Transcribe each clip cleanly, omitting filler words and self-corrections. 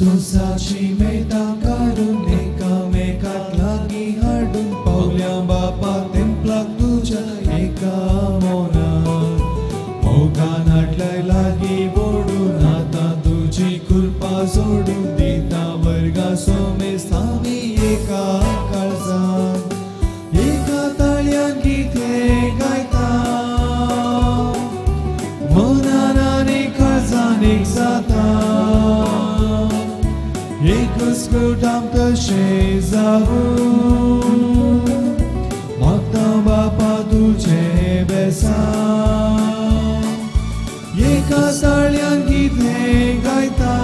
तुसाची मेता काडून एकामेकाक लागीं हाडून पावल्या बापा तेंपलाक तुज्या एका मोनान मोगान हाडल्याय लागीं वोडून आतां तुजी कृपा जोडून दिता वर्गा सोमेस्तांनी एका काळजान एका ताळयान गीत गायता मनान आनी काळजान एक जाता एकच कुटाम तशें जावूं मागता बापा तुजें बेसांव एका ताळयान गीत गायता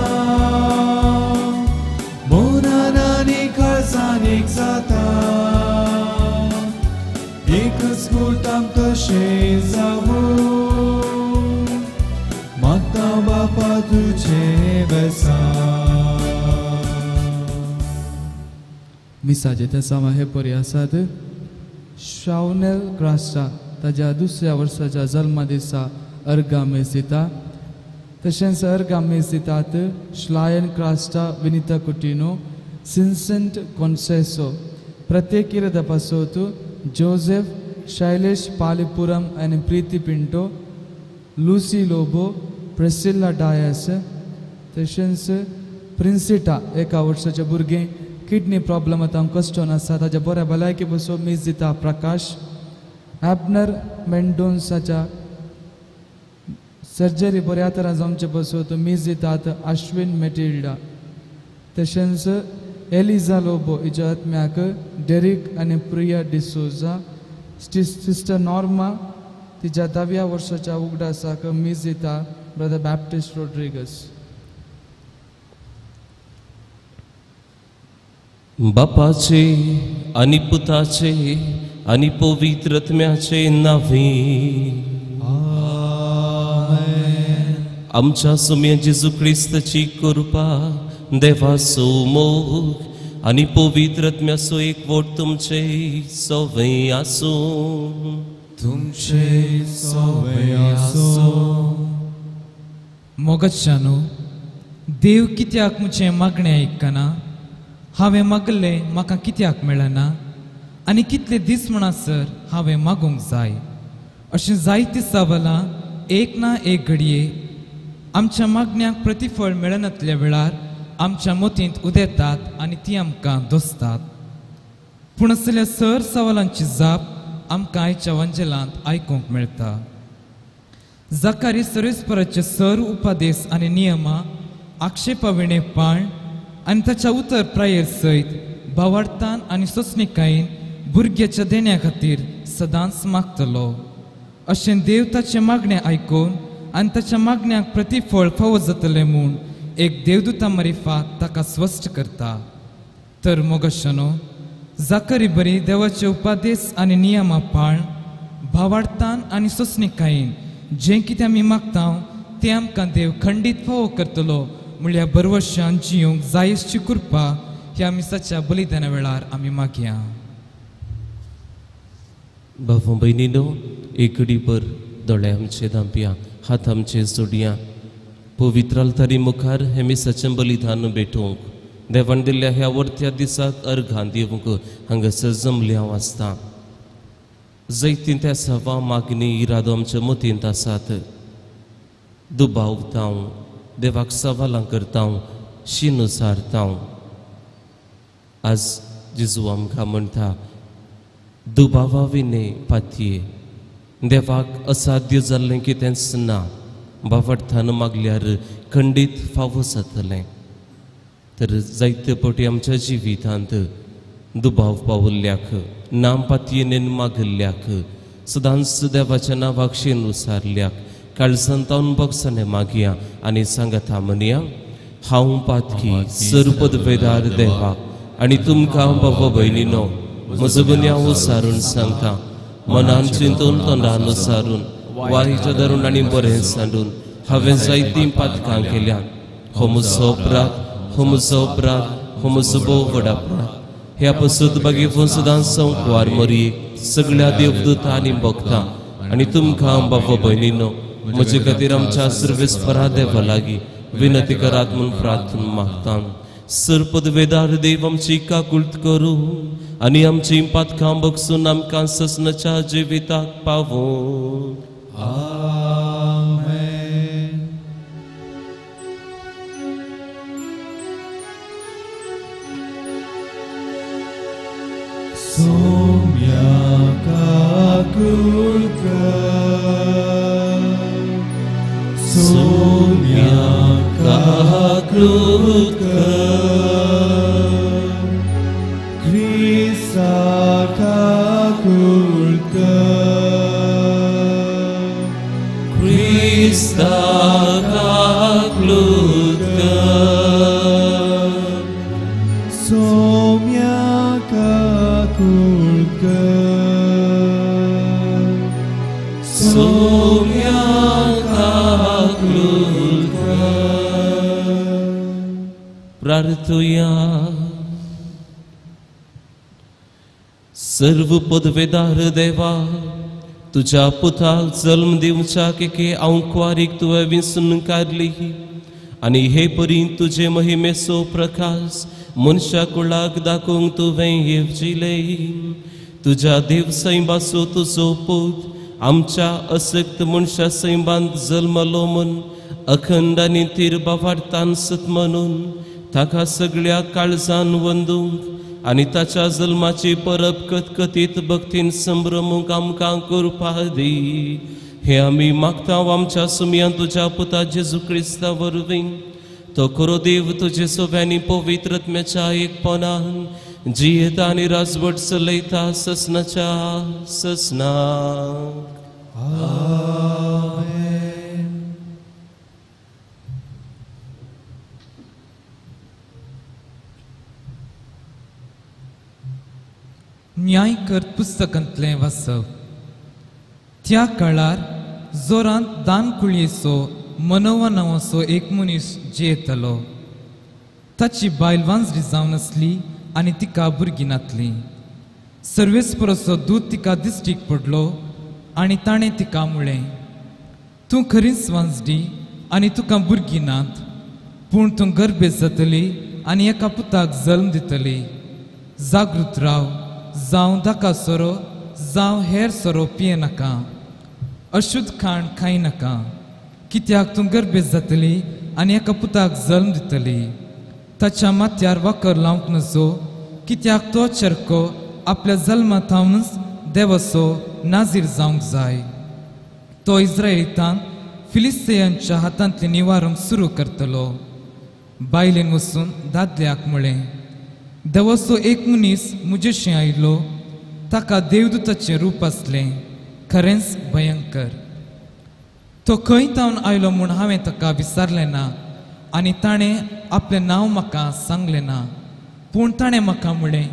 मनान आनी काळजान एक जाता एकच कुटाम तशें जावूं मागता बापा तुजें बेसांव. मिसाचे तेसांव हे परी आसात. शावनेल क्रास्टा ताज्या दुसऱ्या वर्साच्या जल्मा दिसा अर्गा मेज दिता. तशेंच अर्गा मेज दितात श्लायन क्रास्टा, विनिता कुटिनो, सिन्सेंट कॉन्सेसो, प्रत्येक इरदा पासोत जोसेफ, शैलेश पालिपुरम आनी प्रीती पिंटो, लुसी लोबो, प्रेसिल्ला डायस, तशेंच प्रिन्सिटा एका वर्साचें भुरगें किडनी प्रॉब्लम आतां कश्टोन आसा ताज्या बऱ्या भलायकी पसून मीस दिता प्रकाश, एबनर मेंडोन्साच्या सर्जरी बऱ्या तरान जावचे पसून मीस दितात अश्विन मेटिल्डा, तशेंच एलिजा लोबो हिच्या आत्म्याक डेरीक आनी प्रिया डिसोजा, सिस्टर नॉर्मा तिच्या 10व्या वर्साच्या उगडासाक मीस दिता ब्रदर बॅप्टिस्ट रोड्रिगस. बापाचे आनी पुताचे आनी पवित्र आत्म्याचे नांवे आमेन. आमच्या सुम्या जेजू क्रिस्ताची कृपा, देवाचो मोग आनी पवित्र आत्म्याचो एकवट तुमचे सवय आसूं. तुमचे सवय आसूं. मोगाच्यानो, देव कित्याक म्हजें मागणें आयकना? हांवें मागलें म्हाका कित्याक मेळना? आनी कितले दीस म्हणसर हांवें मागूंक जाय? अशें जायतीं सवालां एक ना एक घडये आमच्या मागण्यांक प्रतिफळ मेळनातल्या वेळार आमच्या मतींत उदेतात आनी ती आमकां दोसतात. पूण असल्या सर सवालांची जाप आमकां आयच्या वंजेलांत आयकूंक मेळटा. जाकारी सर्वेस्पराचे सर उपादेस आनी नियमां आक्षेपा विणें पाण आनी ताच्या उतर प्रायेर सयत भावार्थान आनी सोंसणिकायेन भुरग्याच्या देण्या खातीर सदांच मागतलो. अशें देव ताचें मागणें आयकून आनी ताच्या मागण्याक प्रतिफळ फावो जातलें म्हूण एक देवदूता मारिफात ताका स्पश्ट करता. तर मोगशनो, जाकरी बरी देवाचे उपादेस आनी नियमां पाळ भावार्थान आनी सोंसणिकायेन जें कितें आमी मागता तें आमकां देव खंडीत फावो करतलो म्हणल्यार बरवशान जियोंक जायसची कृपा ह्या मिसाच्या बलिदाना वेळार आमी मागया. भाव भयणीनो, एक घडीभर दोळे आमचे धांपया, हात आमचे जोडया. पवित्र आल्तारी मुखार हें मिसाचें बलिदान भेटोवंक देवान दिल्ल्या ह्या वरत्या दिसाक अर्घां दिवंक हांगासर जमले हांव आसता. जैतीन त्या सवा मागणी इरादो आमच्या मतींत आसात. दुबावता, देवाक सवालां करता, शीन सारता. आज जेजू आमकां म्हणटा, दुबावा विणे पातये देवाक असाध्य जाल्लें कितेंच ना. बावडथान मागल्यार खंडीत फावो जातलें. तर जायते फावटी आमच्या जिवितांत दुबाव पावल्ल्याक, नाम पातयेन मागल्ल्याक, सदांच देवाच्या नांवाक शीन सारल्याक काळजान तावन बॉक्साने मागया आनी सांगता म्हणया, हांव पातकी सर्वपदवेदार देवाक आनी तुमकां बाबा भयणीनो म्हजो गुन्यांव सारून सांगता. मनान चिंतून तोंडान सारून वारीच्या धरून आनी बरें सांडून हांवें जायतीं पातकां केल्यात. हो म्हजो अपराध, हो म्हजो अपराध, हो म्हजो भोव व्हड अपराध. ह्या पसत बागेवन सदांच संकवार मरयेक सगळ्या देवदूता आनी भक्तां आनी तुमकां बाबा भयणीनो म्हजे खातीर आमच्या सर्वेस्परा देवा लागीं विनंती करात म्हूण प्रार्थना मागता. सर्पदवेदार देव आमची काकुळट करूं आनी आमची पातकां बगसून आमकां ससनाच्या जिविताक पावूं. आमेन. सोम्या काकुळट कर, सोम्या काकुळट कर, क्रिस्ता काकुळट कर, क्रिस्ता काकुळट कर, सोम्या काकुळट कर, सोम्या काकुळट कर. प्रार्थुया. सर्व पदवेदार देवा, तुझ्या पुताक जल्म दिवच्या एके आंकवारीक तुवें विंचून काडली आनी हे परी तुजे महिमेचो प्रकाश मनशा कुळाक दाखोवंक तुवें येवजिलें. तुज्या देव सैमाचो तुजो पूत आमच्या असक्त मनशा सैमांत जल्मलो म्हूण अखंड आनी थीर बावार्थान सत म्हणून ताका सगळ्या काळजान वंदूंक आनी ताच्या जल्माची परब कतकतीत भक्तीन संभ्रमूंक आमकां कृपा दी. हे आमी मागता आमच्या सुमयान तुज्या पुता जेजू क्रिस्ता वरवीं. तो खरो देव तुजे सोव्यांनी पवित्र आत्म्याच्या एकपणान जियेता आनी राजवट चलयता ससनाच्या ससनाक. आमेन. न्यायकर्त पुस्तकांतलें वाचप. त्या काळार जोरांत दानकुळयेचो मनोवा नांवाचो एक मनीस जियेतालो. ताची बायल वांजरी जावन आसली आनी तिका भुरगीं नातली. सर्वेस्पराचो दूत तिका दिश्टीक पडलो आनी ताणें तिका म्हळें, तूं खरीच वांजडी आनी तुका भुरगीं नात, पूण तूं गर्भेस्त जातली आनी एका पुताक जल्म दितली. जागृत राव, जावं धाका सोरो जावं हेर सोरो पियेनाका, अशुद्ध खाण खायनाका, कित्याक तूं गर्भेस्त जातली आनी एका पुताक जल्म दितली. ताच्या माथ्यार वाकर लावंक नजो, कित्याक तो चरको आपल्या जल्मा थावनच देवाचो नाजीर जावंक जाय. तो इस्रायलितांक फिलिस्तीयांच्या हातांतलें निवारूंक सुरू करतलो. बायलेन वचून दादल्याक म्हळें, देवाचो एक मनीस म्हजेशी आयलो, ताका देवदूताचें रूप आसलें, खरेंच भयंकर. तो खंय तावन आयलो म्हूण हांवें ताका विचारलें ना आनी ताणें आपलें नांव म्हाका सांगलें ना, पूण ताणें म्हाका म्हळें,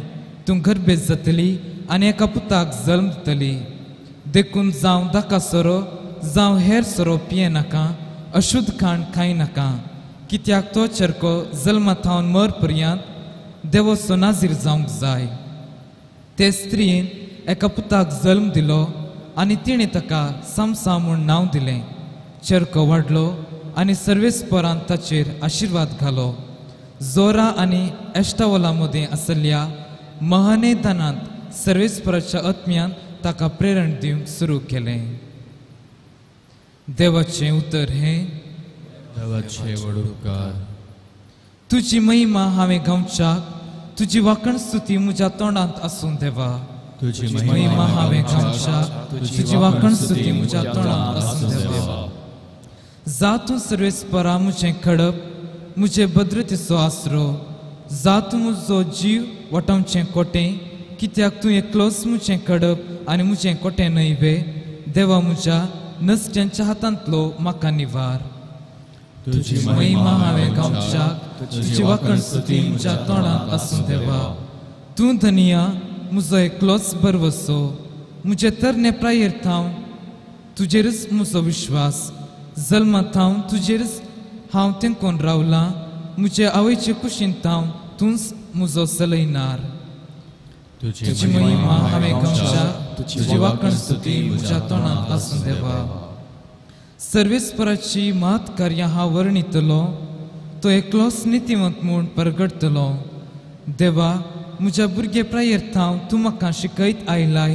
तूं गर्भेस्त जातली आनी एका पुताक जल्म दितली. देखून जावं धाका सोरो जावं हेर सोरो पियेनाका, अशुद्ध खाण खायनाका, कित्याक तो चरको जल्मा थावन मर पर्यंत देवाचो नाजीर जावंक जाय. ते स्त्रियेन एका पुताक जल्म दिलो आनी तिणें ताका सामसा म्हूण नांव दिलें. चरको वाडलो आनी सर्वेस्परान ताचेर आशिर्वाद घालो. जोरा आनी एश्टावला मदीं आसल्या महानेदानांत सर्वेस्पराच्या आत्म्यान ताका प्रेरण दिवंक सुरू केलें. देवाचें उतर हें. देवाचे व्हड उपकार. तुजी महिमा हांवें गावच्याक, तुजी वाकण स्तुती म्हज्या तोंडांत आसूं देवा. तुजी महिमा हांवें गावच्याक, तुजी वाकण स्तुती म्हज्या तोंडांत आसूं देवा. जा तूं सर्वेस्परा म्हजें खडप, म्हजे भद्रतेचो आसरो, जा तूं म्हजो जीव वाटावचें कोटें, कित्याक तूं एकलोच म्हजें खडप आनी म्हजें कोटें न्हय वे. देवा म्हज्या नसट्यांच्या हातांतलो म्हाका निवार. तुजी महिमा हांवें गावच्याक, तुजी वाकण स्तुती म्हज्या तोंडांत आसूं देवा. तूं धनिया म्हजो एकलोच भरवसो, म्हजे तरणे प्रायेर थावन तुजेरच म्हजो विश्वास, जल्मा थावन तुजेरच हांव तेंकोन रावलां, म्हजे आवयचे कुशीन थावन तूंच म्हजो चलयनार. तुजी महिमा हांवें गावच्याक, तुजी वाकण स्तुती म्हज्या तोंडांत आसूं देवा. सर्वेस्पराची महत् कार्यां हांव वर्णितलो, तो एकलोच नितीवंत म्हूण परगटतलो. देवा, म्हज्या भुरगे प्रायेर थावन तूं म्हाका शिकयत आयलाय,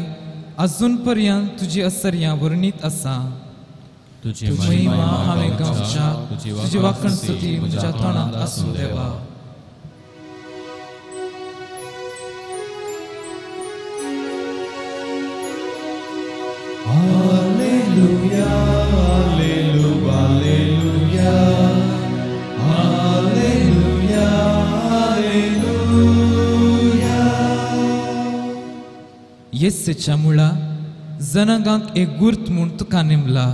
अजून पर्यंत तुजी असर्यां वर्णीत आसा. तुजी महिमा हांवें गावच्या, तुजी वाखण स्तुती म्हज्या तोंडांत आसूं देवा. Alleluia, alleluia, alleluia, alleluia, alleluia. येसेच्या मुळा जनांगांक एक गुर्त म्हूण तुका नेमला.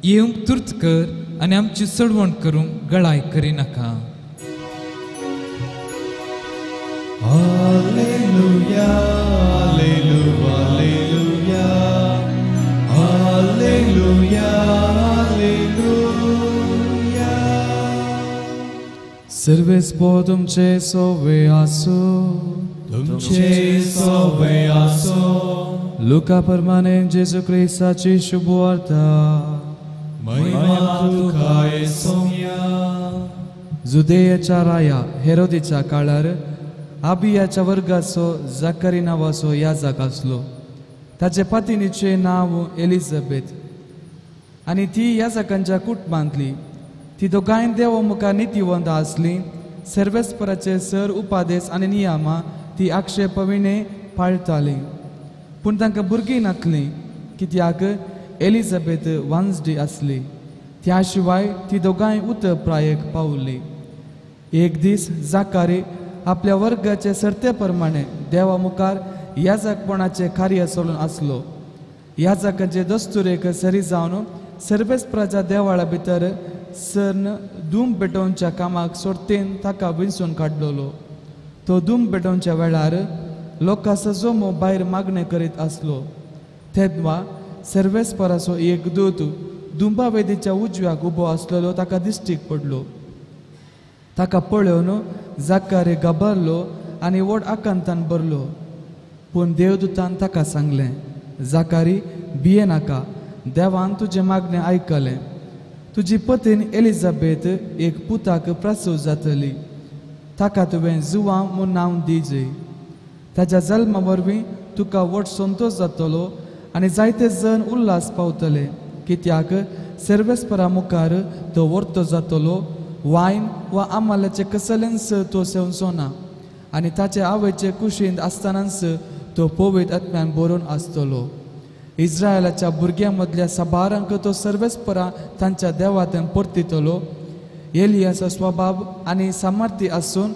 येवंक तुर्त कर आनी आमची चडवण करूंक गळाय करिनाका. Alleluia, alleluia, alleluia, alleluia, alleluia. सर्वेस्पो तुमचे सोवे आसो, तुमचे सोवे आसो. लुका प्रमाणे जेजू क्रिस्ताची शुभवार्ता. महिमा तुका सोम्या. जुदेयाच्या राया हेरोदीच्या काळार आबियाच्या वर्गाचो जाकरी नांवाचो याजक आसलो. ताचे पत्नीचें नांव एलिझाबेथ आनी ती याजकांच्या कुटुंबांतली. ती दोगांय देवा मुखार नितीवंत आसली. सर्वेस्पराचे सर उपादेस आनी नियमां ती आक्षेपविणे पाळटाली. पूण तांकां भुरगीं नासलीं, कित्याक एलिझाबेथ वांजडी आसली. त्या शिवाय ती दोगांय उतप्रायेक पावली. एक दीस जाकारी आपल्या वर्गाचे सर्ते प्रमाणे देवा मुखार याजकपणाचें कार्य सोडून आसलो. याजकांचे दस्तुरेक सरी जावन सर्वेस्पराच्या देवाळा भितर सरन धूम पेटोवच्या कामाक सोडतेन ताका विंचून काडलेलो. तो धूम पेटोवच्या वेळार लोकांचो जमो भायर मागणें करीत आसलो. तेन्ना सर्वेस्पराचो एक दूत दुंबावेदीच्या उजव्याक उबो आसलेलो ताका दिश्टीक पडलो. ताका पळोवन जाकारी घाबरलो आनी व्हड आकांतान भरलो. पूण देवदूतान ताका सांगलें, जाकारी भियेनाका, देवान तुजें मागणें आयकलें. तुजी पतीन एलिझाबेथ एक पुताक प्रसूत जातली. ताका तुवें जुवांव म्हूण नांव दिजय. ताच्या जल्मा वरवीं तुका व्हड संतोश जातलो आनी जायते जण उल्हास पावतले, कित्याक सर्वेस्परा मुखार तो वर्तो जातलो. वायन वा आमाल्याचे कसलेंच तो सेवचो ना आनी ताचे आवयचे कुशींत आसतनाच तो पवित्र आत्म्यान भरून आसतलो. इस्रायलाच्या भुरग्यां मदल्या साबारांक तो सर्वेस्परा तांच्या देवांत परतितलो. एलियाचो स्वभाव आनी सामर्थ्य आसून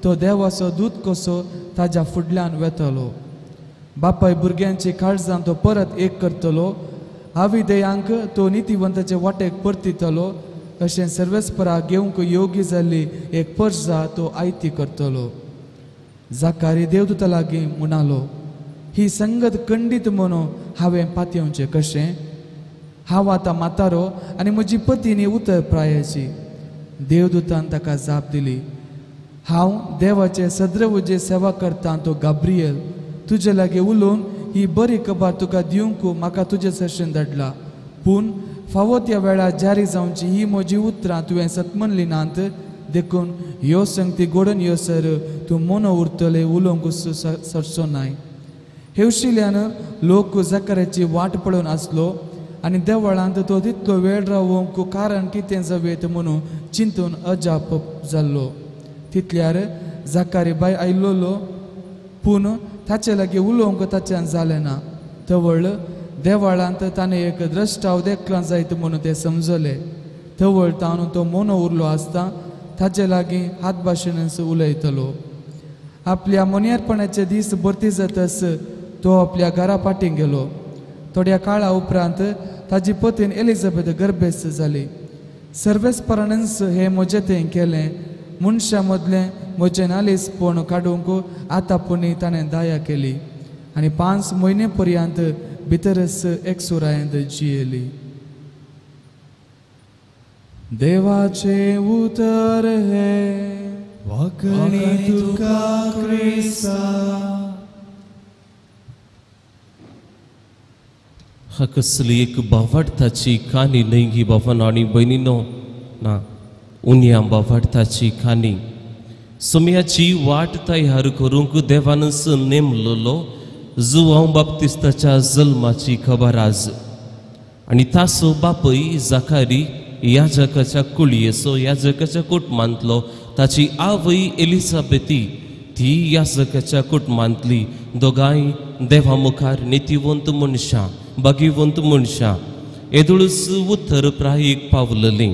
तो देवाचो दूत कसो ताज्या फुडल्यान वेतलो. बापाय भुरग्यांची काळजां तो परत एक करतलो. आविदेयांक तो नितीवंताचे वाटेक परतितलो. अशें सर्वेस्परा घेवंक योग्य जाल्ली एक परजा तो आयती करतलो. जाकारी देवदूता लागीं म्हणालो, ही संगत खंडीत म्हणून हांवें पातयेवचें कशें? हांव आतां म्हातारो आनी म्हजी पतीनी उतर प्रायेची. देवदूतान ताका जाप दिली, हांव देवाचे सद्रवजे सेवा करता तो गाब्रियल तुजे लागीं उलोवन ही बरी खबर तुका दिवंक म्हाका तुजे सरशेन धाडला. पूण फावो त्या वेळार जारी जावची ही म्हजी उतरां तुवें सतमनली नात, देखून ह्यो संगती घडोवन यो सर तूं मोनो उरतले, उलोवंक सरचो नाय. हेवशिल्यान लोक जाकऱ्याची वाट पळोवन आसलो आनी देवळांत तो तितलो वेळ रावोवंक कारण कितें जावयेत म्हणून चिंतून अजाप जाल्लो. तितल्यार जाकारी बाय आयलोलो, पूण ताचे लागीं उलोवंक ताच्यान जालें ना. तवळ देवळांत ताणें एक द्रश्टाव देखला जायत म्हणून ते समजले. तवळ ताणून तो मोनो उरलो आसता ताचे लागीं हात भाशेनच उलयतलो. आपल्या मोन्यारपणाचे दीस भरती जातच तो आपल्या घरा फाटीं गेलो. थोड्या काळा उपरांत ताजी पतीन एलिझाबेथ गर्भेस्त जाली. सर्वेस्परानच हें म्हजें तें केलें, मनशां मदलें म्हजें नालीसपण काडूंक आतां पुणी ताणें दया केली आनी 5 म्हयने पर्यंत भितरच एकसुरायेंत जियेली. देवाचें उतर हें वाकणी तुका क्रिस्ता. हा कसली एक बावडताची काणी न्हय गी बाबांनो आनी भयणीनो ना. उनियांबा वाडताची खाणी सोम्याची वाट तयार करूंक देवानच नेमलेलो जुवांव बाप्तिस्ताच्या जल्माची खबर आज. आनी तासो बापय जाकारी याजकाच्या कुळयेचो याजकाच्या कुटुंबांतलो, ताची आवय एलिझाबेथी ती याजकाच्या कुटुंबांतली. दोगांय देवा मुखार नितीवंत मनशां, भागीवंत मनशां. येदोळूच उत्तर प्रायीक पावललीं.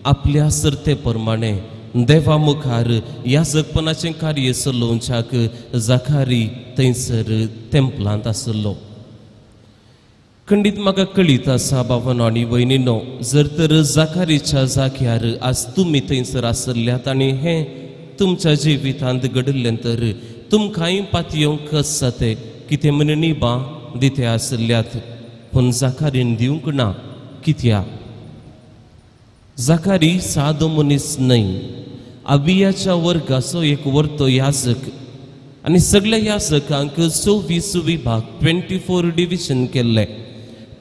आपल्या सर्ते प्रमाणे देवा मुखार याजकपणाचें कार्य चलोवच्याक जाकारी थंयसर तेंपलांत आसलो. खंडीत म्हाका कळीत आसा बाबानो आनी भयणीनो, जर तर जाकारीच्या जाग्यार आज तुमी थंयसर आसल्यात आनी हें तुमच्या जिवितांत घडिल्लें तर तुमकांय पातयेवंक कस जाते कितें म्हण निबां दिते आसल्यात, पूण जाकारीन दिवंक ना. कित्याक? जाकारी सादो मनीस न्हय, अबियाच्या वर्गाचो एक वर्तो याजक आनी सगळ्या याजकांक 24 विभाग 24 डिविजन केल्ले.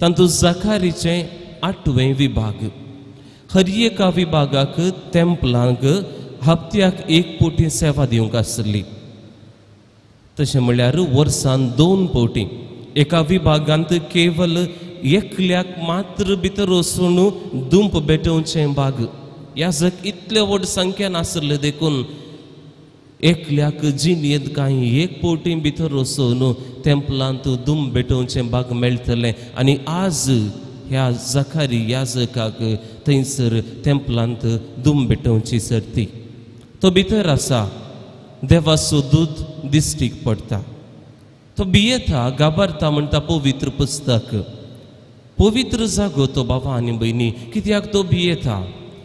तातूंत जाकारीचें 8वें विभाग. हर एका विभागाक तेंपलांक हप्त्याक 1 फावटी सेवा दिवंक आसली. तशें म्हणल्यार वर्सान 2 फावटी. एका विभागांत केवल एकल्याक मात्र भितर वचून दुंप भेटोवचें भाग. याजक इतले व्हड संख्यान आसले देखून एकल्याक जिणेंत कांय 1 फावटी भितर वचून तेंपलांत दुम भेटोवचें भाग मेळटलें. आनी आज ह्या जाकारी याजकाक थंयसर तेंपलांत दुम भेटोवची सर्ती. तो भितर आसा, देवाचो दूत दिश्टीक पडटा. तो भियेता, गाबारता. म्हणटा पवित्र पुस्तक, पवित्र जागो तो बाबा आनी भयणी. कित्याक तो भियेता?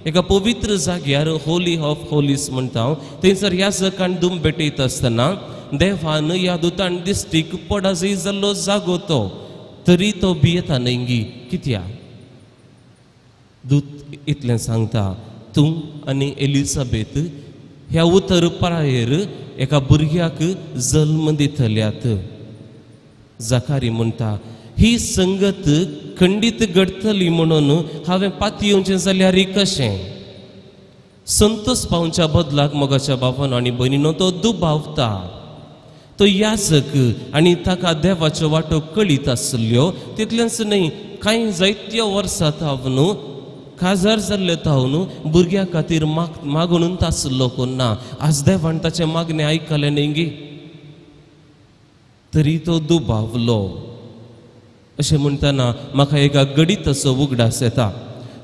एका पवित्र जाग्यार होली ऑफ होलीस म्हणटा हांव, थंयसर याजकान दुम भेटयता आसतना देवान ह्या दुतान दिश्टीक पडाजय जाल्लो जागो तो, तरी तो भियेता न्हय गी. कित्याक? दूत इतलें सांगता, तूं आनी एलिझाबेथ ह्या उतर परायेर एका भुरग्याक जल्म दितल्यात. जाकारी म्हणटा ही संगत खंडीत घडटली म्हणून हांवें पातयेवचें जाल्यार कशें? संतोष पावच्या बदलाक मोगाच्या बाबान आनी भयणीनो तो दुबावता. तो याजक आनी ताका देवाच्यो वाटो कळीत आसल्यो. तितलेंच न्हय, कांय जायत्या वर्सां तावन काजार जाल्ले तावन भुरग्यां खातीर मागून आसलो कोण ना. आज देवान ताचें मागणें आयकलें न्हय गी, तरी तो दुबावलो. अशें म्हणटना म्हाका एका गणिताचो उगडास येता.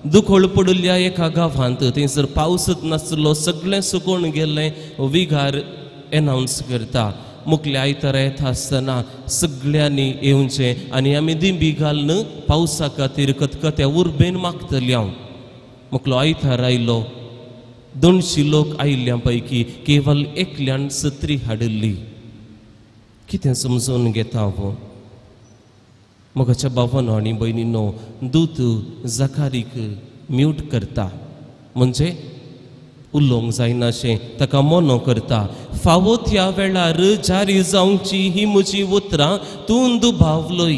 दुखोळ पडिल्ल्या एका गांवांत थंयसर पावसच नासलो, सगळें सुकून गेल्लें. विगार एनावन्स करता, मुखल्या आयतारा येता आसतना सगळ्यांनी येवचें आनी आमी दिंबी घालून पावसा खातीर कतकत्या उर्बेन मागतली. हांव मुखलो आयतार आयलो, 200 लोक आयिल्ल्या पैकी केवल एकल्यान सत्री हाडिल्ली. कितें समजून घेता हांव? मोगाच्या बाबानो आनी भयणीनो, दूत जाकारीक म्यूट करता, म्हणजे उलोवंक जायनाशें ताका मोनो करता. फावो त्या वेळार जारी जावची ही म्हजी उतरां तूं दुबावलोय.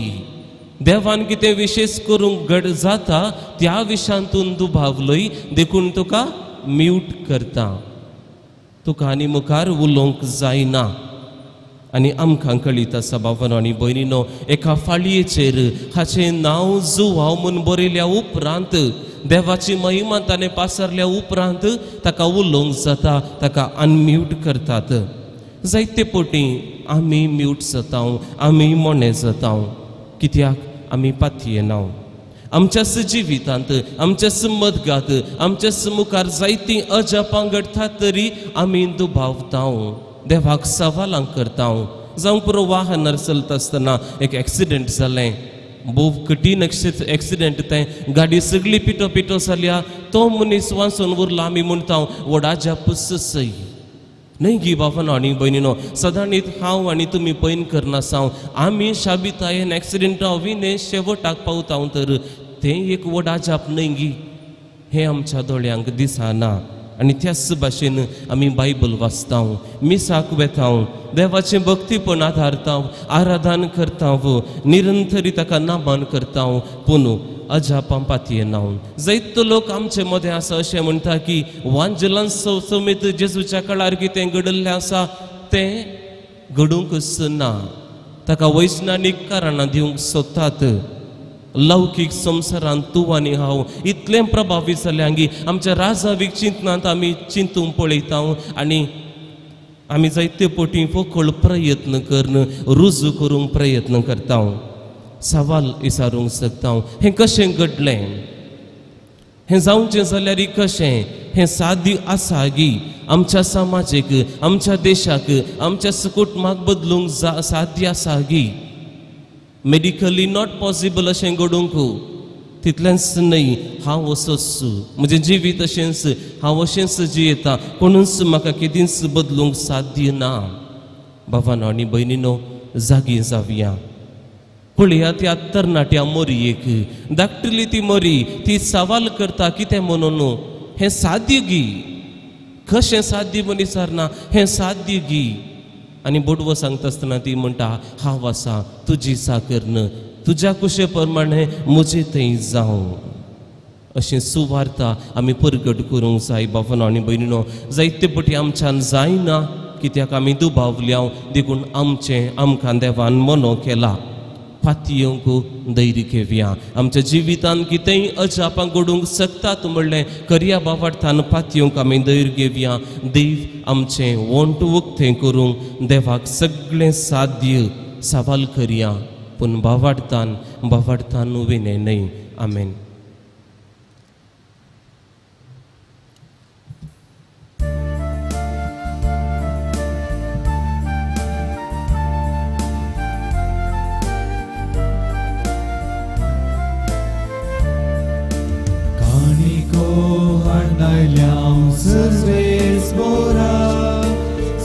देवान कितें विशेश करूंक घड जाता त्या विशयान तूं दुबावलोय, देखून तुका म्यूट करता. तुका आनी मुखार उलोवंक जायना. आनी आमकां कळीत आसा बाबानो आनी भयणीनो, एका फाळयेचेर हाचें नांव जुवांव म्हूण बरयल्या उपरांत, देवाची महिमा ताणें पासारल्या उपरांत ताका उलोवंक जाता, ताका अनम्यूट करतात. जायते पटी आमी म्यूट जाता, आमी मोने जाता. कित्याक? आमी पातयेना. आमच्याच जिवितांत, आमच्याच मदगात, आमच्याच मुखार जायतीं अजापां घडटात तरी आमी दुबावता, देवाक सवालां करता. जावं पुरो वाहनार चलता आसतना एक एक्सिडेंट जालें, भोव कठीण एक्सिडेंट तें, गाडी सगळी पिटो पिटो जाल्या, तो मनीस वाचून उरला. आमी म्हणटा व्हड अजापच सय न्हय गी बाबानो आनी भयणीनो. सदांनीत हांव आनी तुमी पयन करनासांव, आमी शाबितायेन एक्सिडेंटा विने शेवटाक पावता तर तें एक व्हड अजाप न्हय गी. हें आमच्या दोळ्यांक दिसना. आनी त्याच भाशेन आमी बायबल वाचता, मिसाक वेता, देवाचें भक्तीपण आदारता, आराधन करता, निरंतरी ताका नामान करता, पूण अजापां पातयेना. जायतो लोक आमचे मदें आसा अशें म्हणटा की वांजलां समेत जेजूच्या काळार कितें घडिल्लें आसा तें घडूंकच ना. ताका वैज्ञानीक कारणां दिवंक सोदतात. लौकीक संवसारांत तूं आनी हांव इतलें प्रभावीत जाल्यां की आमच्या राजावीक चिंतनांत आमी चिंतूंक पळयता आनी आमी जायते पटी फोकळ प्रयत्न करून रुजू करूंक प्रयत्न करता. सवाल विचारूंक शकता, हें कशें घडलें, हें जावचें जाल्यार कशें, हें साध्य आसा गी? आमच्या समाजेक, आमच्या देशाक, आमच्या कुटुंबाक बदलूंक साध्य आसा गी? मेडिकली not possible अशें घडूंक. तितलेंच न्हय, हांव असोच, म्हजें जिवीत अशेंच, हांव अशेंच जियेता, कोणूच म्हाका केदींच बदलूंक साध्य ना. भावानो आनी भयणीनो, जागी जावया. पळया त्या तरणाट्या मोरयेक, धाकटली ती मोरी, ती सवाल करता कितें म्हणून, हें साध्य गी? कशें साध्य म्हूण विचारना, हें साध्य गी? आनी बोडवो सांगता आसतना ती म्हणटा, हांव आसा तुजी साकर, तुज्या कुशे प्रमाणे म्हजे थंय जावं. अशें सुवार्ता आमी परगट करूंक जाय. बाबानो आनी भयणीनो, जायते पटी आमच्यान जायना कित्याक आमी दुबावल्या, देखून आमचें आमकां देवान मनो केला. पातयेवंक धैर्य घेवया. आमच्या जिवितान कितेंय अजापां घडूंक शकतात म्हणलें करया बाबार्थान पातयेवंक आमी धैर्य घेवया. देव आमचें वंट उक्तें करूंक देवाक सगळें साध्य. सवाल करया, पूण बावाडतान बावाडतान विनय न्हय. आमेन.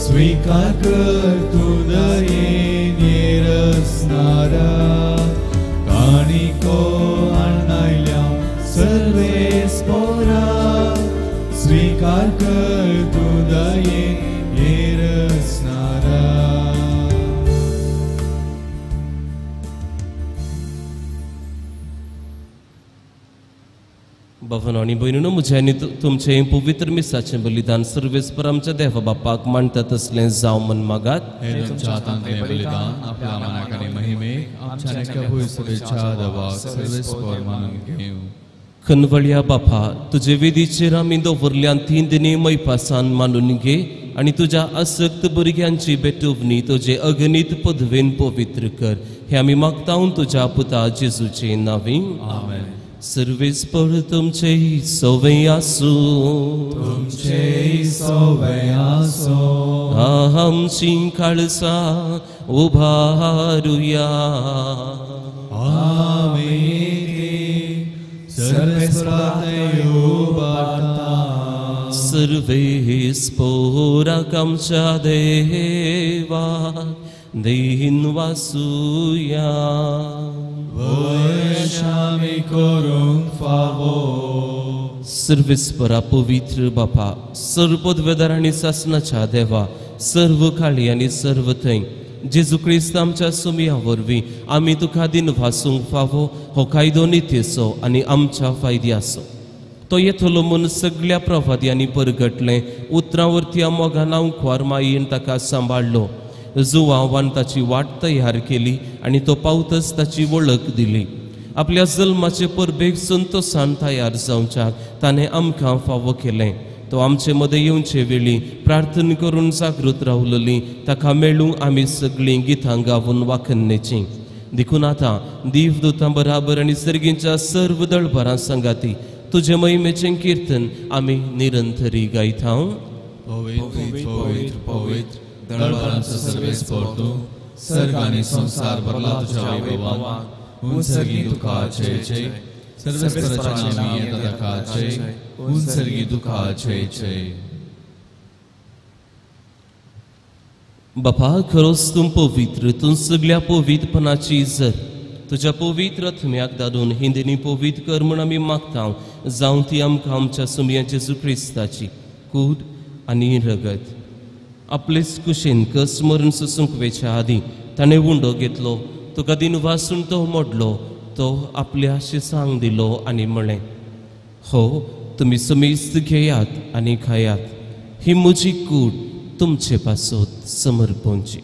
स्वीकार कर तूं दयेन येरसनारा, काणिको हाडल्या सर्वेस पोरा, स्वीकार कर तूं दयेन येरसनारा. बाबांनो आनी भयणीनो, म्हजें आनी तुमचें पवित्र मिसाचें बलिदान सर्वेस्पर आमच्या देवा बापाक मानता तसलें जावं म्हण मागात. हें तुमच्या हातांतलें बलिदान आपल्या मानाक आनी महिमेक आमच्या आनी सभेच्या देवाक सर्वेस्पर मानून घेवं. खनवळया बापा, तुजे वेदीचेर आमी दवरल्यान तीन दिनी मैपासान मानून घे आनी तुज्या आसक्त भुरग्यांची भेटवणी तुजे अगणीत पदवेन पवित्र कर. हें आमी मागता तुज्या पुता जेजूचे नांवी. आमेन. सर्वेस्पर तुमचे सवे आसूं, तुमचे सवे आसूं. आमची काळसा उभारुया. आमी सर्वेस्पराक उबारता. सर्वेस्पराक आमच्या देवा देहीन वासुया. वयशामी करूंक फावो. सर्वेस्परा पवित्र बापा, सर्व पदवेदार आनी सासनाच्या देवा, सर्व काळी आनी सर्व थंय जेजू क्रिस्त आमच्या सुमया वरवीं आमी तुका दिन वासूंक फावो हो कायदो नितीचो आनी आमच्या फायद्याचो. तो येतलो म्हूण सगळ्या प्रवाद्यांनी परगटलें. उतरां वरती मोगान आंकवार मायेन ताका सांबाळ्ळो. जुवावान ताची वाट तयार केली आनी तो पावतच ताची वळख दिली. आपल्या जल्माचे परबेक संतोसान तयार जावच्याक ताणें आमकां फावो केलें. तो आमचे मदें येवचे वेळी प्रार्थना करून जागृत रावलेली ताका मेळूंक आमी सगळीं गितां गावन वाखन्नेचीं. देखून आतां देवदूतां बराबर आनी सर्गींच्या सर्व दळभरां सांगाती तुजे महिमेचें किर्तन आमी निरंतरी गायता. पवित्र पवित्र पवित्र दळभरांचो सर्वेस्पर तूं, सर्ग आनी संवसार भरला तुज्या वैभवान. उंचर्गी तुका जय जय, सर्वेस्पराच्या नांवान येता ताका जय, उंचर्गी तुका जय जय. बापा, खरोच तूं पवित्र, तूं सगळ्या पवित्रपणाची जर तुज्या पवित्र आत्म्याक धाडून हिंदीनी पवित्र कर म्हूण आमी मागता. जावं ती आमकां आमच्या सुमया जेजू क्रिस्ताची कूड आनी रगत. आपलेच कुशीन कस मरून सोसूंक वेच्या आदीं ताणें उंडो घेतलो, तुका दिन वासून तो मोडलो, तो आपल्या शिसांक दिलो आनी म्हळें, हो तुमी समेस्त घेयात आनी खायात, ही म्हजी कूड तुमचे पासत समर्पणची.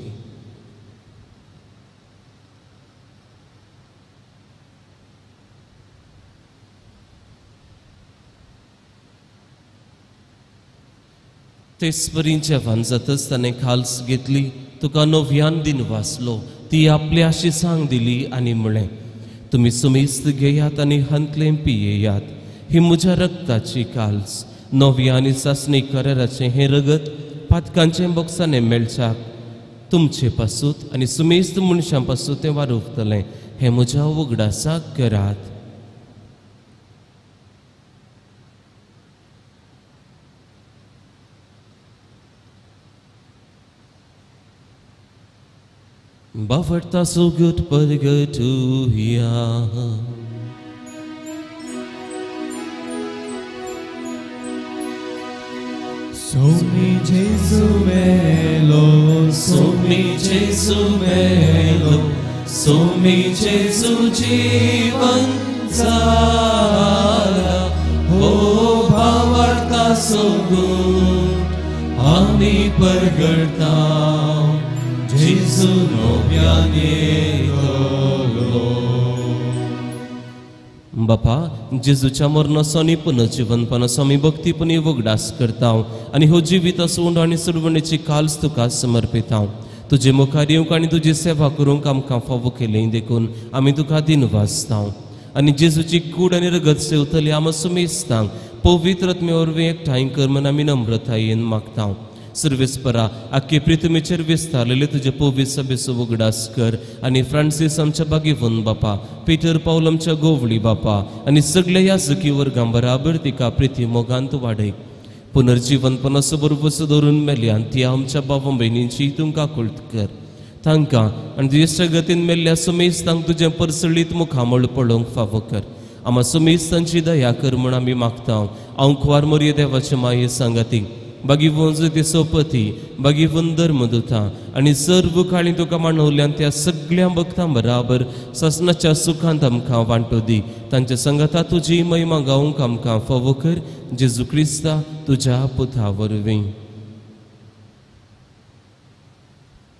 तेच परी जेवण जातच ताणें खाल्स घेतली, तुका नव्यान दिन वाचलो, ती आपल्या शिसांक दिली आनी म्हळें, तुमी समेस्त घेयात आनी हांतलें पियेयात, ही म्हज्या रक्ताची काल्स, नव्या आनी सासणी कराराचें हें रगत पातकांचें बोक्सांनी मेळच्याक तुमचे पासूत आनी सुमेस्त मनशां पासूत तें वारुवतलें, हें म्हज्या उगडासाक करात. बावडता सुगट परगटुया. Somi Jesu melo, Somi Jesu melo, Somi Jesu जीवन जाला, हो भावार्था सोगून आमी परगडता जेजू नव्यान येतलो. बापा, जेजूच्या मरणाचो आनी पुनर्जिवनपणाचो आमी भक्तीपणी उगडास करता आनी हो जिविताचो उंडो आनी सुरवणेची काल्स तुका समर्पिता. तुजे मुखार येवंक आनी तुजी सेवा करूंक आमकां फावो केली देखून आमी तुका दिनवासता आनी जेजूची कूड आनी रगत सेवतली आमा सुमेस्तांक पवित्र आत्मे वरवीं एकठांय कर म्हूण आमी नम्रतायेन मागता. सर्वेस्परा, आख्खे पृथ्वीचेर विस्तारलेले तुजे पवित्र सभेचो उगडास कर आनी फ्रांसीस आमच्या बागेवन बापा, पिटर पावल आमच्या गोवळी बापा आनी सगल्या याजकी वर्गां बराबर तिका प्रिती मोगांत वाडय. पुनर्जिवनपणाचो बरोबर दवरून मेल्यान ती आमच्या बाबा भयणींची तुमकां कुळत कर. तांकां आनी तुजे गतीन मेल्ल्या सुमेस्तांक तुजें परसळीत मुखामळ पळोवंक फावो कर. आमा सुमेस्तांची दया कर म्हूण आमी मागता. हांव कुवार मोरये देवाचे माये सांगाती बागीवन ते सोपती बागीवन धर्मदुता आनी सर्व काळी तुका मानवल्यान त्या सगळ्या भक्तां बराबर ससनाच्या सुखांत आमकां वांटो दी. तांच्या संगता तुजी महिमा गावंक आमकां फावो कर. जेजू क्रिस्ता तुज्या पुता वरवीं.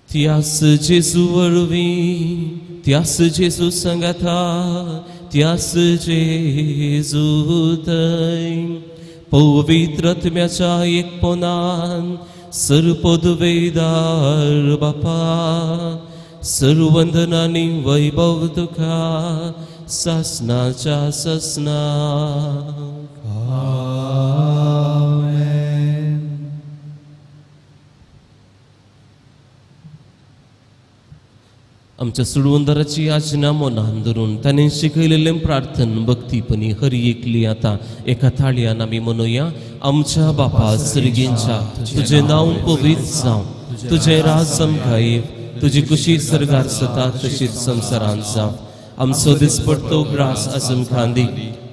त्यास जेजू वरवीं, त्यास जेजू संगता, त्यास जेजू थंय पवित्र आत्म्याच्या एकपणान सर्वपदवेदार बापा, सर्वंदनानी वैभव तुका सासनाच्या सासना. आमेन. आमच्या सुडवंदराची आज्ञा मनान धरून ताणें शिकयलेलें प्रार्थन भक्तीपणी हरी एकली आतां एका थाळयान आमी म्हणुया. आमच्या बापा सर्गींच्या, तुजें नांव पवित्र जावं, तुजें राज आमकां येव, तुजी कुशी सर्गार जाता तशीच संवसारांत जावं. आमचो दिसपडतो ग्रास आज आमकां दी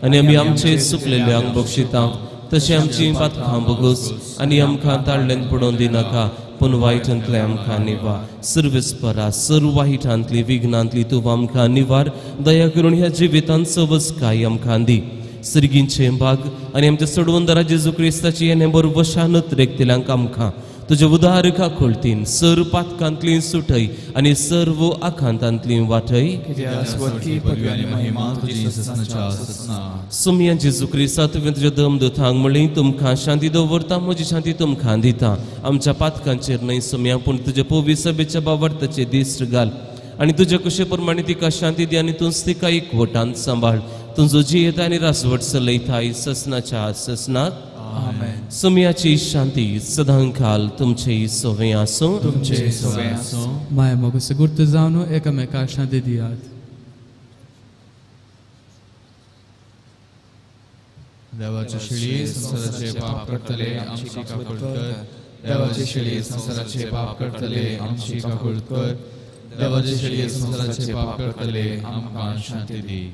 आनी आमी आमचे सुकलेल्यांक बक्षिता तशें आमची पातकां बगोस आनी आमकां ताळ्ळेन पडोवन दिनाका, पूण वायटांतलें आमकां निवार. सर्वेस्परा, सर्व वायटांतली विघ्नांतली तूं आमकां निवार. दया करून ह्या जिवितांत सवसकाय आमकां दी. सर्गींचें भाग आनी आमच्या सोडवंदरा जेजू क्रिस्ताची येणे बरोबर शानत रेखतल्यांक आमकां तुजे उदार काकुळतीन सर्व पातकांतली सुटय आनी सर्व आखांतांतली वाटय. सुमया जेजू क्रिस्ता, तुवें तुज्या दम दुतांक म्हणली, तुमकां शांती दवरता, म्हजी शांती तुमकां दिता. आमच्या पातकांचेर न्हय सुमया, पूण तुज्या पवित्र सभेच्या बावडताचे दीस घाल आनी तुज्या कुशे प्रमाणे तिका शांती दी आनी तूंच तिका एकवटान सांबाळ. तुजो जियेता आनी रासवट चलयताय ससनाच्या ससनात. सुमयाची शांती सदांकाल तुमचे सवे आसूं. तुमचे सवे आसूं. माय मोग सगुर्त जावन एकामेकाक शांती दियात. देवाचे शिळी संवसाराचे पाप करतले आमची काकुळट कर. देवाचे शिळी संवसाराचे पाप करतले आमची काकुळट कर. देवाचे शिळी संवसाराचे पाप करतले आमकां शांती दी.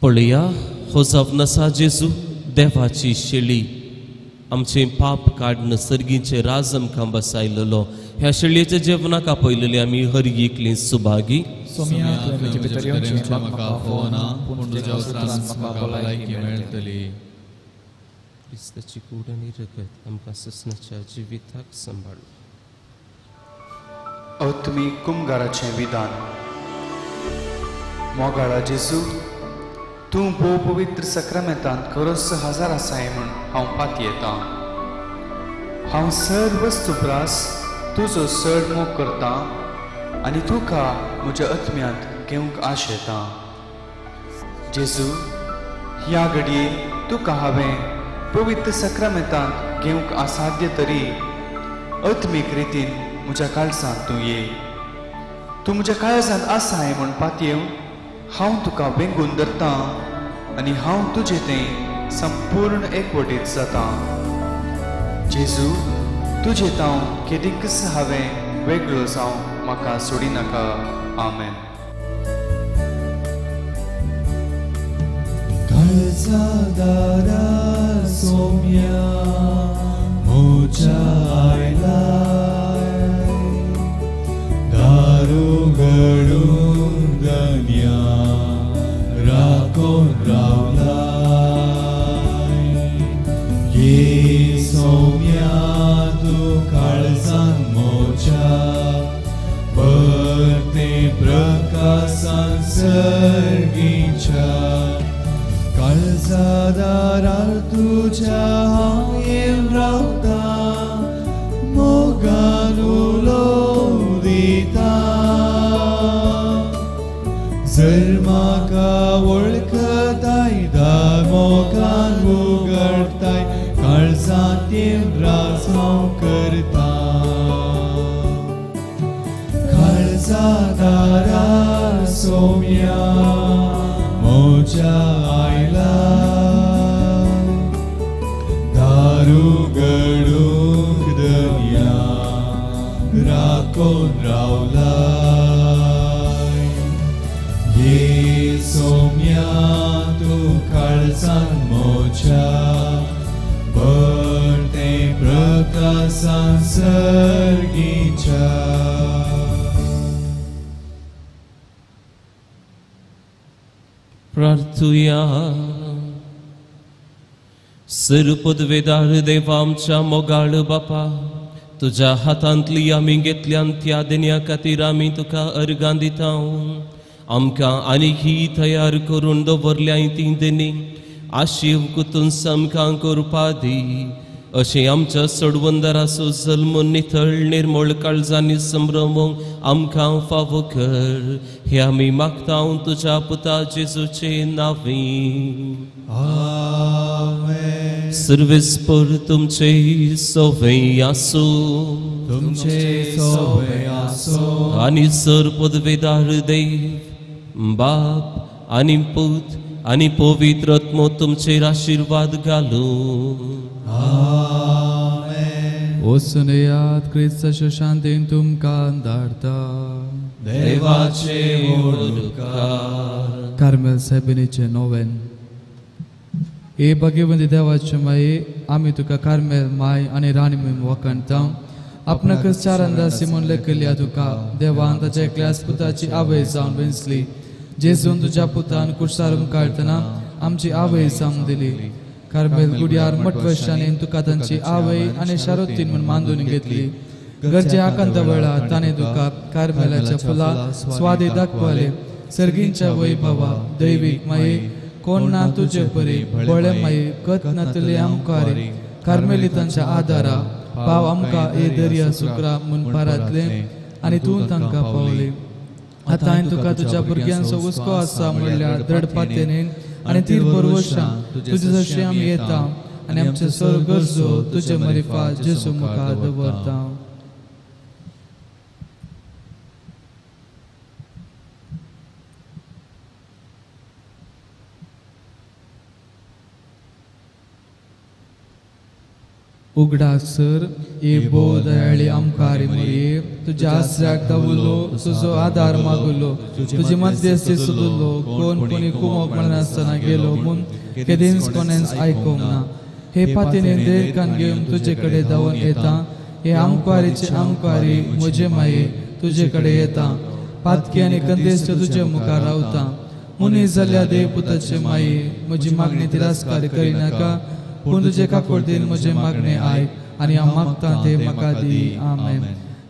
पळया हो जावन आसा जेजू देवाची शेळी, आमचें पाप काडून सर्गीचें राज आमकां बसायलेलो. ह्या शेळयेच्या जेवणाक आपयलेली आमी हर एकली सुभागी. क्रिस्ताची कूड आनी रगत आमकां ससनाच्या जिविताक सांबाळू. आत्मीक कुमगाराचें विधान. मोगाळा जेजू, तूं भोव पवित्र सक्रामेंतांत खरोच हजार आसाय म्हूण हांव पातयेतां. हांव सर्व वस्तुप्रास तुजो चड मोग करतां आनी तुका म्हज्या आत्म्यांत घेवंक आशेतां. जेजू, ह्या घडये तुका हांवें पवित्र सक्रामेंतांत घेवंक असाध्य तरी आत्मीक रितीन म्हज्या काळजांत तूं ये. तूं म्हज्या काळजांत आसाय म्हूण पातयेवन हांव तुका वेंगून धरतां आनी हांव तुजे तें संपूर्ण एकवटीत जातां. जेजू, तुजे तांव केदीकच हांवें वेगळो जावं म्हाका सोडिनाका. आमेन. काळजादारा सोम्या म्हज्या आयलाय, दार उगडूंक धन्या राखून रावलाय. ये सोम्या तूं काळजान म्हज्या परतें प्रकासान सर्गीच्या. काळजादारार तुज्या हांव येवन रावतां, मोगान उलो दिता. जर म्हाका वळखताय दार मोगान उगडताय, काळजांत येवन राज हांव करतां. काळजादारार सोम्या म्हज्या आयलाय, दार उगडूंक धन्या राखून रावलाय. ये सोम्या तूं काळजान म्हज्या परतें प्रकासान सर्गीच्या. प्रार्थुया. सर्वपदवेदार देवा आमच्या मोगाळ बापा, तुज्या हातांतली आमी घेतल्यान त्या देण्या खातीर आमी तुका अर्गां दिता. आमकां आनीक ही तयार करून दवरल्या ती देणी आशीव कुतून आमकां करपा दी. अशें आमच्या सोडवंदराचो जल्म नितळ निर्मळ काळजांनी संभ्रमूंक आमकां फावो कर. हें आमी मागता तुज्या पुता जेजूचे नांवी. आमेन. सर्वेस्पर तुमचे सवय आसूं, तुमचे सवय आसूं. आनी सर पदवेदार देव बाप आनी पूत आनी पवित्र आत्मो तुमचेर आशिर्वाद घालूं. आमेन. वचून येयात, क्रिस्ताच्या शांतीन तुमकां धाडटा. देवाचे उपकार. कार्मेल सायबिणीचें नोवेन. हे भाग्यवंती देवाचे माये, आमी तुका कार्मेल माय आनी राणी म्हूण वखाणता. आपणाकच चार अंदाज म्हूण लेखल्या तुका देवान ताच्या एकल्याच पुताची आवय जावन वेंचली. जेजून तुज्या पुतान कुर्सार काडटना आमची आवय जावन दिली. कार्मेल गुड्यार मटवशांनी तुका तांची आवय आनी शारोतीन म्हूण मांदून घेतली. गरजे आकांता वेळार ताणें तुका कार्मेलाच्या फुलां स्वादे दाखवले. सर्गींच्या वैभवा दैवीक माये, कोण ना तुजे परी बळे माये, कत नातले आमकां रे. कार्मेलितांच्या आदारा पाव आमकां ए दर्या सुक्रा म्हूण पारातले आनी तूं तांकां पावले. आतां हांवें तुका तुज्या भुरग्यांचो हुस्को आसा म्हणल्यार दृढ पातयेन आनी तीर भरवशां तुजे जशें आमी येता आनी आमचे सर गरजो तुजे मरिफा जेजू मुखार दवरता. उगडास सर ए भोव दयाळी आमकां मरये, तुज्या आसऱ्याक दावलो, तुजो आदार मागुलो, तुजी मध्यस्थी सोदलो, कोण कोणी कुमोक म्हणनासतना गेलो म्हूण केदींच कोणेंच आयकूंक ना. हे पातीने देर कान घेवन तुजे कडेन धांवून येता. हे आमक्वारीचे आमक्वारी म्हजे माये तुजे कडेन येता. पातकी आनी कंदेश्ट तुजे मुखार रावता. मनीस जाल्या देव पुताचे माये म्हजी मागणी तिरस्कार करिनाका, पूण तुजे काकुळटेन म्हजें मागणें आयक आनी हांव मागता तें म्हाका दी. आमेन.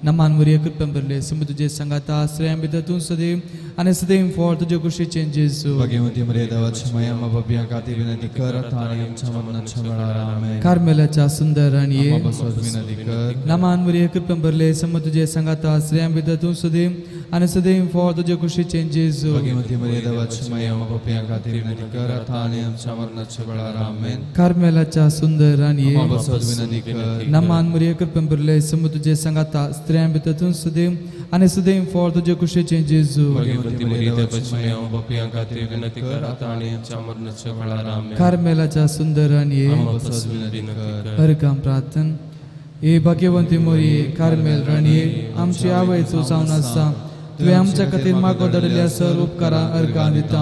नमान मुरये कृपेन भरले समू तुजे सांगाता आश्रया भितर तूं सदैव आनी सदैव फळ तुजे कुशीचें जेजू. भाग्यवती मरिया देवाची माया आम्हा पापयां खातीर विनंती कर आतां आनी आमच्या मरणाच्या वेळार. आमेन. कार्मेलाच्या सुंदर राणये आम्हा पासत विनंती कर. नमान मुरये कृपेन भरले समू तुजे सांगाता आश्रया भितर तूं सदैव आनी सदैव फळ तुजे कुशीचें जेजू. भाग्यवती मरिया देवाची माया आम्हा पापयां खातीर विनंती कर आतां आनी आमच्या मरणाच्या वेळार. आमेन. कार्मेलाच्या सुंदर राणये आम्हा पासत विनंती कर. नमान मुरये कृपेन भरले समू तुजे सांगाता स्त्रियां भितर तूं सदैव आनी सदैव फळ तुजे कुशीचें जेजू. भाग्यवती मरिया देवाची माया आम्हा पापयां खातीर विनंती कर आतां आनी आमच्या मरणाच्या वेळार. आमेन. कार्मेलाच्या सुंदर राणये आम्हा पासत विनंती कर. हरकाम प्रार्थन. हे भाग्यवंती मोरये कार्मेल राणये आमची आवय तूं जावन आसा. तुवें आमच्या खातीर मागो धाडिल्ल्या सर्व उपकारां अर्गां दिता.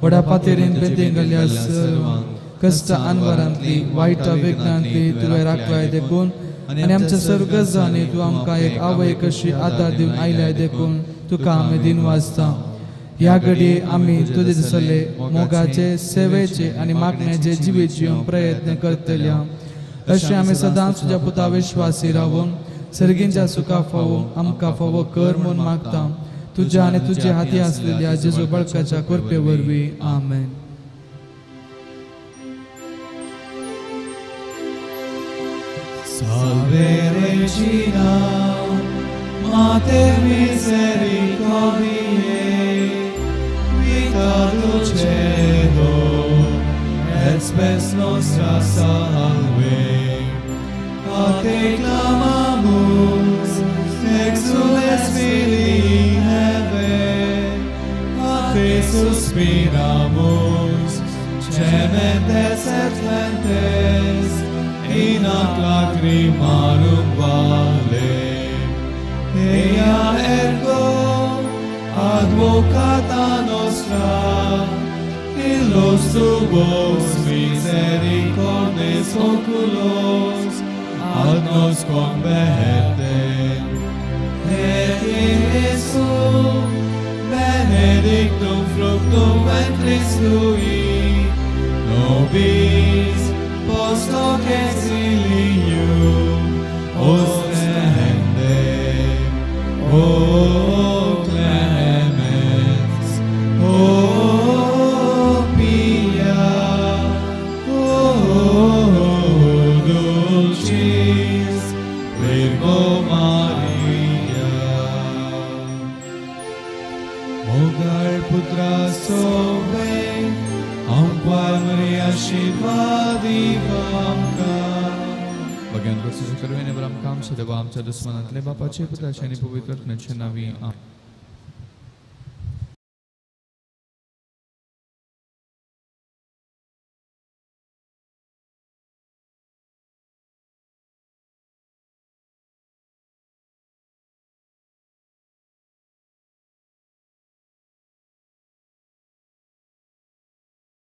व्हडा पातेरीन बेंदेन घाल्ल्या सर्वांक कश्ट अनवरांतली वायट विघ्नांतली तुवें राखलाय देखून आनी आमच्या सर्व गरजांनी तूं आमकां एक आवय कशी आदार दिवन आयल्याय देखून तुका आमी दिन वाचता. ह्या घडये आमी तुजे दिसले मोगाचे सेवेचे आनी मागण्याचे जिवीत जिवंक प्रयत्न करतल्या. अशें आमी सदांच तुज्या पुता विश्वासी रावून सर्गींच्या सुखा फावो आमकां फावो कर म्हूण मागता. तुज्या आनी तुज्या हाती आसलेल्या जेजू बळकाच्या कृपे वरवीं. आमेन. Salve Regina, Mater misericordiae, vita dulcedo, et spes nostra salve. A te clamamus, exules filii Eve, a te suspiramus, cementes et lentes, in ac lacrimarum vale. Ea ergo advocata nostra, illos tuos misericordes oculos ad nos converte. Et in Iesu benedictum fructum ventris tui, nobis post hoc exilium ostende. O clemens, o pia, o dulcis Virgo Maria. Mogal putra sobe, आमकां मरिया आशीर्वाद आमकां. भगवान तुझे करवेने बरं आमकां आमच्या देवा आमच्या दुस्मनांतले बापाचे पुताचे आनी पवित्र आत्म्याचे नांवी.